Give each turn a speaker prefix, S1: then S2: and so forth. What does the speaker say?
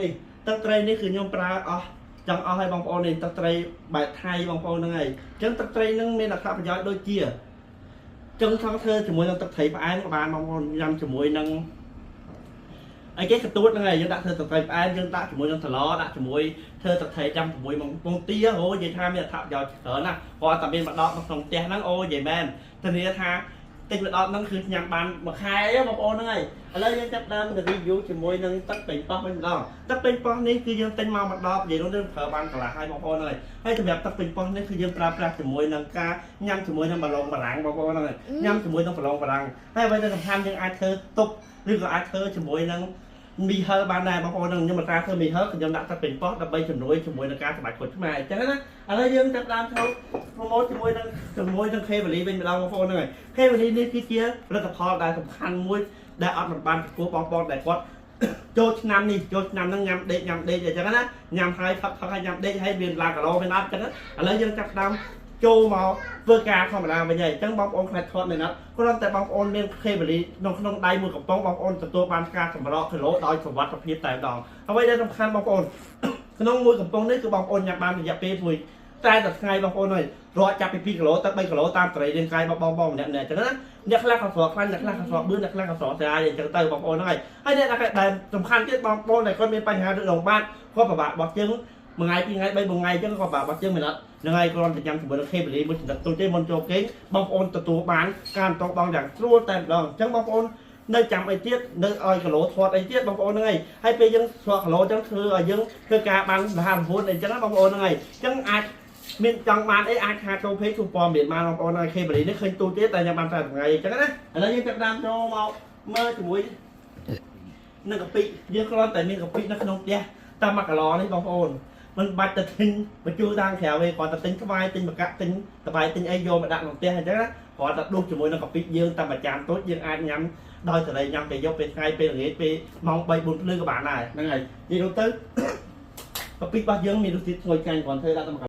S1: នេះទឹកត្រីនេះគឺខ្ញុំប្រើអស់ចង់អស់ឲ្យបងប្អូននេះទឹកត្រីបែបថៃបងប្អូនហ្នឹងហើយអញ្ចឹងទឹកត្រីហ្នឹងមានអត្ថប្រយោជន៍ដូចជាចឹងថងធ្វើជាមួយនឹងទឹកត្រីផ្អែមក៏បានបងប្អូនញ៉ាំជាមួយនឹងអីគេកទួតហ្នឹងហើយយើងដាក់ធ្វើទឹកត្រីផ្អែមយើងដាក់ជាមួយនឹងសឡដាក់ជាមួយធ្វើទឹកត្រីចាំជាមួយពងទាអូនិយាយថាមានអត្ថប្រយោជន៍ច្រើនណាស់គ្រាន់តែមានម្ដងនៅក្នុងផ្ទះហ្នឹងអូនិយាយមែនធានាថាទិញម្ដងហ្នឹងគឺញ៉ាំបានមួយខែបងប្អូនហ្នឹងហើយឥឡូវយើងចាប់ដើម review ជាមួយនឹងទឹកប៉េងប៉ោះវិញម្ដងទឹកប៉េងប៉ោះនេះគឺយើងទិញមកម្ដងនិយាយនោះយើងប្រើបានកន្លះហើយបងប្អូនហ្នឹងហើយហើយសម្រាប់ទឹកប៉េងប៉ោះនេះគឺយើងប្រើប្រាស់ជាមួយនឹងការញ៉ាំជាមួយនឹងម្លងបារាំងបងប្អូនហ្នឹងហើយញ៉ាំជាមួយនឹងម្លងបារាំងហើយអ្វីដែលសំខាន់យើងអាចធ្វើទុកឬក៏អាចធ្វើជាមួយនឹងមីហិលបានដែរបងប្អូនហ្នឹងខ្ញុំមិនថាធ្វើមីហិលខ្ញុំដាក់ទឹកប៉េងប៉ោះដើម្បីជំនួយជាមួយនឹងការសម្បាច់ក្រូចឆ្មាអញ្ចឹងណាឥឡូវយើងចាប់ដើមធ្វើ promote ជាមួយនឹង K វ៉ាលីវិញម្ដងបងប្អូនហ្នឹងហើយ K វ៉ាលីនេះគឺជាផលិតផលដែលសំខាន់មួយដែលអត់មិនបានចំពោះបងប្អូនដែលគាត់ ចូលឆ្នាំនេះចូលឆ្នាំហ្នឹងញ៉ាំដេកញ៉ាំដេកអញ្ចឹងណាញ៉ាំហើយផឹកផឹកហើយញ៉ាំដេកហើយមានឡើងគីឡូមានអត់អញ្ចឹងឥឡូវយើងចាប់ដើមចូលមកធ្វើការធម្មតាវិញហើយអញ្ចឹងបងប្អូនខ្លាចធាត់មែនអត់គ្រាន់តែបងប្អូនមាន K វ៉ាលីក្នុងក្នុងដៃមួយកំប៉ុងបងប្អូនទទួលបានការសម្រកគីឡូដោយសុវត្ថិភាពតែម្ដងអ្វីដែលសំខាន់បងប្អូន ក្នុងមួយកំប៉ុងនេះគឺបងប្អូនញ៉ាំបានរយៈពេលមួយតែតែថ្ងៃបងប្អូនហើយរកចាប់ពី2គីឡូទៅ3គីឡូតាមត្រីរាងកាយបងបងបងម្នាក់ម្នាក់អញ្ចឹងណាអ្នកខ្លះក៏ស្រកខ្លាញ់អ្នកខ្លះក៏ស្រកបឿនអ្នកខ្លះក៏ស្រកស្រាយអញ្ចឹងទៅបងប្អូនហ្នឹងហើយហើយអ្នកដែលសំខាន់ទៀតបងប្អូនដែលគាត់មានបញ្ហារឿងដងបាតគាត់ពិបាកបោះជើងមួយថ្ងៃពីរថ្ងៃបីមួយថ្ងៃអញ្ចឹងក៏ពិបាកបោះជើងមែនអត់ហ្នឹងហើយគ្រាន់តែញ៉ាំជាមួយនឹងខេបលីមួយចំណិតទូចទេមុនចូលគេងបងប្អូនទទួលបានការបន្តបងយ៉ាងស្រួលតែម្ដងអញ្ចឹងបងប្អូននៅចាំអីទៀតនៅឲ្យគីឡូធាត់អីទៀតបងប្អូនហ្នឹងហើយហើយពេលយើងស្រកគីឡូអញ្ចឹងធ្វើឲ្យយើងធ្វើការបានរហ័សរហួនអីចឹងណាបងប្អូនហ្នឹងហើយអញ្ចឹងអាចមានចង់បានអីអាចខាតចូលពេកទូព័ត៌មានបានបងប្អូនហើយខេបលីនេះឃើញទូទៀតតែញ៉ាំបានតែថ្ងៃអញ្ចឹងណាឥឡូវយើងចាប់ដើមចូលមកមើលជាមួយនឹងកាពិយើងគ្រាន់តែមានកាពិនៅក្នុងផ្ទះតាម1គីឡូនេះបងប្អូនមិនបាច់ទៅទិញបញ្ជូរតាមក្រៅទេគ្រាន់តែទិញស្វាយទិញម្កាក់ទិញតបាយទិញអីយកមកដាក់ក្នុងផ្ទះអញ្ចឹងណាគ្រាន់តែដួសជាមួយនឹងកាពិយើងតាមមួយចានតូចយើងអាចញ៉ាំដោយសេរីញ៉ាំពេលយប់ពេលថ្ងៃពេលល្ងាចពេលម៉ោង3 4ភ្លឺក៏បានដែរហ្នឹងហើយនិយាយទៅកាពិរបស់យើងមានរសជាតិឈ្ងុយឆ្ងាញ់គ្រាន់ធ្វើដាក់តែ